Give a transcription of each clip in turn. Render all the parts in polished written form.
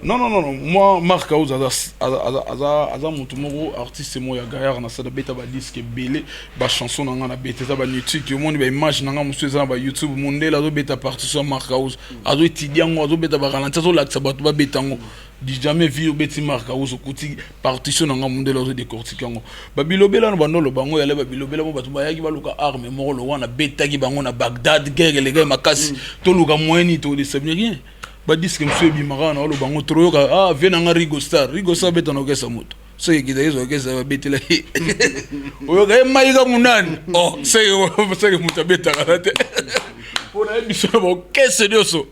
Non, non, non, non, moi, Marc House aza aza aza aza motu moko, artiste moko ya gaillard. Na sala, beta badisque ebele, bachanson na nga na beta eza banutike. Omoni baimage na nga mosusu eza na baYouTube. Mondele azobeta partition ya Marc House, azoétudie yango, azobeta baralenti, azolakisa bato babeta yango. Du jamais vu obeti Marc House, okuti partition na nga, mondele azodécortique yango. Babilobela na bando oloba yango yale, babilobela mo bato bayaki baluka arme moko lo wana, betaki bango na Bagdad, guerre elekai makasi. Toluka moyen nini todéstabiliser? Rien. Badisque mosusu ebimaka na oloba yango, toroyoka. Ah, vie na nga Rigo Star, Rigo Star abeta na okesa moto, soki ekitaki ezwa okesa, babetela ye, oyoka ye maika munani. Oh, seke moto abetaka na te mpo nayebi biso na baokese nyonso,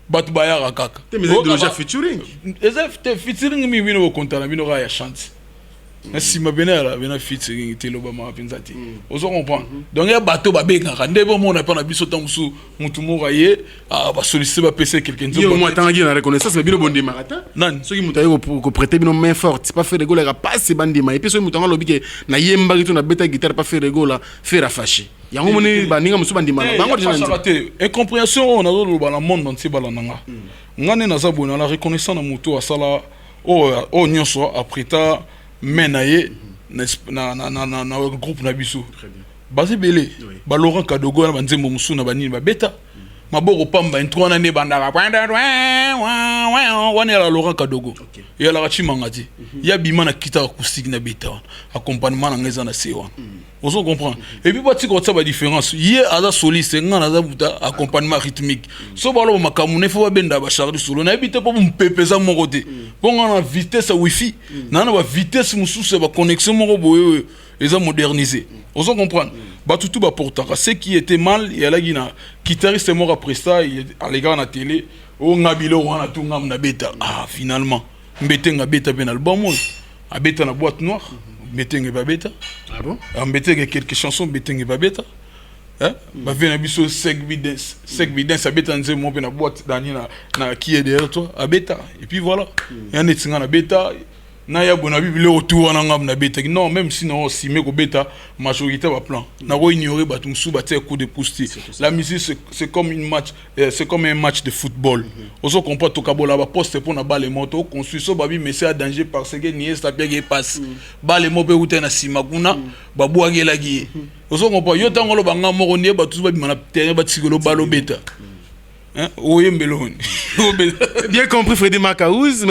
bato bayaka kaka. Te, mais eza déjà featuring. Eza te featuring mingi. Bino bokontana bino kaka ya chante na nsima pene yala bena featuring te, elobamaka mpenza te. Ozo comprendre? Donc ya bato babengaka nde bomona mpa na biso, ntango mosusu motu moko aye basollicite, bapesa quelque Yo mo atangaki na reconnaissance, mais bino bondimaka te. Nani? Soki moto aye koprêter bino main forte, pas Ferre Gola, pasi bandima. Et puis soki moto yango alobi ke nayembaki to nabeta guitare pa Ferre Gola, Ferre afâché yango, moni baninga mosusu bandimaka bango déjà na Fâchaka te. Incompréhension oyo nazoloba na monde entier, balanda nga. Nga nde naza boye, nala reconnaissant na moto asala oyo nyonso, aprêta main na ye na groupe na biso. Baza ebele, baLaurent Kadogo wana, banzembo mosusu na banini babeta maboko pamba, intro wana nde ebandaka wana, yala Laurent Kadogo, eyalaka Cimanga te. Ya bima na guitare acoustique na beta wana, accompagnement na ngai eza na se wana. Ozo comprendre? Et puis batika kotia badifférence. Ye aza soliste, nga naza buta accompagnement rythmique. So baloba makambo ne fo babenda bacharli solo, nayebi te mpo mopepe eza moko te, mpo nga na vitesse ya wifi na bavitesse mosusu ya baconnexion moko boye oyo eza modernisé. Ozo comprendre? Bato tu baportaka. Ce qui était mal eyalaki na guitariste moko apresta, alekaka na télé oyo, nga biloko wana tu nga nabeta. Ah, finalement Mbetenge abeta mpe na album oyo, abeta na Boîte Noire, Mbetenge babeta. Ah bon? Mbetenge, quelques chansons Mbetenge babeta. Bavie na biso Sek Bidens, Sek Bidens abeta nzembo mpe na boîte dani na Qui est derrière toi, abeta. Et puis voilà, ya neti nga nabeta naya boye na biloko tu wana nga nabetaki. Non, même si nao sime kobeta majorité baplan, nako ignorer bato mosusu batia coup de pouce te. La musique, c'est comme une match, c'est comme un match de football. Ozo comprendre? Tokabola baposte mpo na bale moto oconstruire. So babi Messi a danger parce que Iniesta apiaki epasi, bale mo mpe euta na nsima kuna, babwakelaki ye. Ozo comprendre? Yo ntango oloba nga moko ndie, bato babima na terrain, batikelo balobeta oyembela oni. Bien compris, Freddy Makaouz.